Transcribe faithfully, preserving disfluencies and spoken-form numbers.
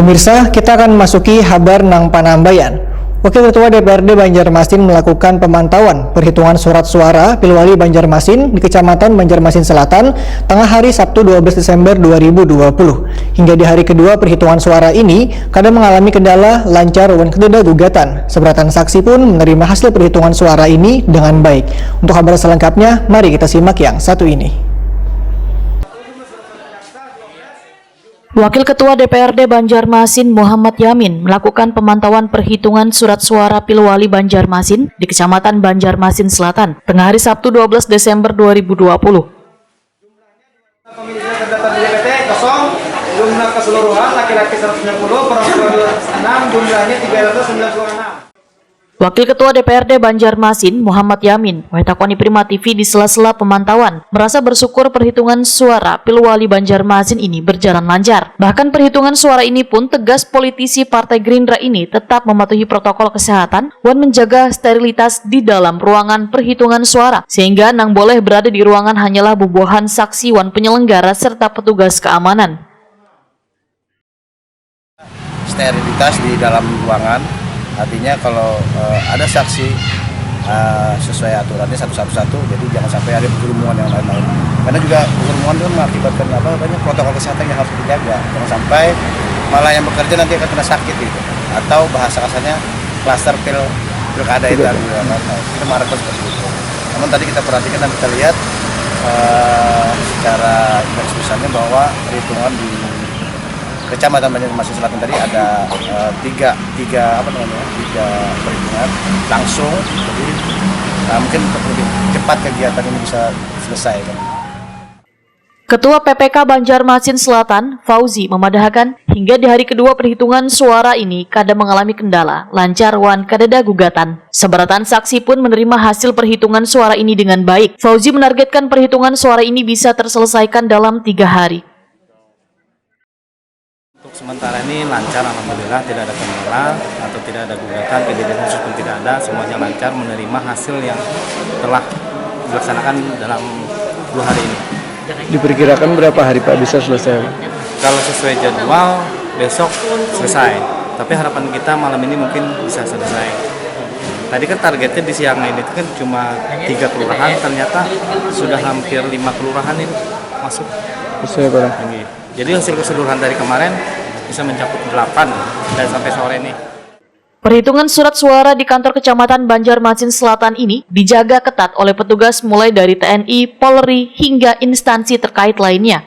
Pemirsa, kita akan memasuki habar nang panambayan. Wakil Ketua D P R D Banjarmasin melakukan pemantauan perhitungan surat suara Pilwali Banjarmasin di Kecamatan Banjarmasin Selatan, tengah hari Sabtu dua belas Desember dua ribu dua puluh. Hingga di hari kedua perhitungan suara ini, kada mengalami kendala, lancar wan kadada gugatan. Seberatan saksi pun menerima hasil perhitungan suara ini dengan baik. Untuk habar selengkapnya, mari kita simak yang satu ini. Wakil Ketua D P R D Banjarmasin Muhammad Yamin melakukan pemantauan perhitungan surat suara Pilwali Banjarmasin di Kecamatan Banjarmasin Selatan, tengah hari Sabtu dua belas Desember dua ribu dua puluh. Pemilihnya terdaftar di D P T kosong, jumlah keseluruhan laki-laki seratus sembilan puluh, perempuan dua ratus enam, jumlahnya tiga ratus sembilan puluh enam. Wakil Ketua D P R D Banjarmasin, Muhammad Yamin, watakoni Prima T V di sela-sela pemantauan, merasa bersyukur perhitungan suara Pilwali Banjarmasin ini berjalan lancar. Bahkan perhitungan suara ini pun tegas politisi Partai Gerindra ini tetap mematuhi protokol kesehatan wan menjaga sterilitas di dalam ruangan perhitungan suara, sehingga nang boleh berada di ruangan hanyalah bubuhan saksi wan penyelenggara serta petugas keamanan. Sterilitas di dalam ruangan, artinya kalau uh, ada saksi uh, sesuai aturannya satu-satu, jadi jangan sampai ada perumunan yang lain-lain, karena juga perumunan itu mengakibatkan apa banyak protokol kesehatan yang harus dijaga, jangan sampai malah yang bekerja nanti akan kena sakit gitu, atau bahasa kasarnya klaster pil pilkada itu. Kita mengharapkan seperti itu. Namun tadi kita perhatikan dan kita lihat uh, secara garis besarnya bahwa perhitungan di Kecamatan Banjarmasin Selatan tadi ada uh, tiga tiga apa namanya tiga perhitungan langsung, jadi uh, mungkin lebih cepat kegiatan ini bisa selesai. Kan? Ketua P P K Banjarmasin Selatan, Fauzi, memadahakan hingga di hari kedua perhitungan suara ini kada mengalami kendala, lancar wan kadada gugatan. Seberatan saksi pun menerima hasil perhitungan suara ini dengan baik. Fauzi menargetkan perhitungan suara ini bisa terselesaikan dalam tiga hari. Untuk sementara ini lancar, alhamdulillah, tidak ada kendala atau tidak ada gugatan, kejadian khusus pun tidak ada, semuanya lancar menerima hasil yang telah dilaksanakan dalam dua hari ini. Diperkirakan berapa hari Pak bisa selesai? Kalau sesuai jadwal besok selesai, tapi harapan kita malam ini mungkin bisa selesai. Tadi kan targetnya di siang ini itu kan cuma tiga kelurahan, ternyata sudah hampir lima kelurahan ini masuk. Sesuai barang. Jadi hasil keseluruhan dari kemarin bisa mencakup delapan dan sampai sore ini. Perhitungan surat suara di kantor Kecamatan Banjarmasin Selatan ini dijaga ketat oleh petugas mulai dari T N I, Polri, hingga instansi terkait lainnya.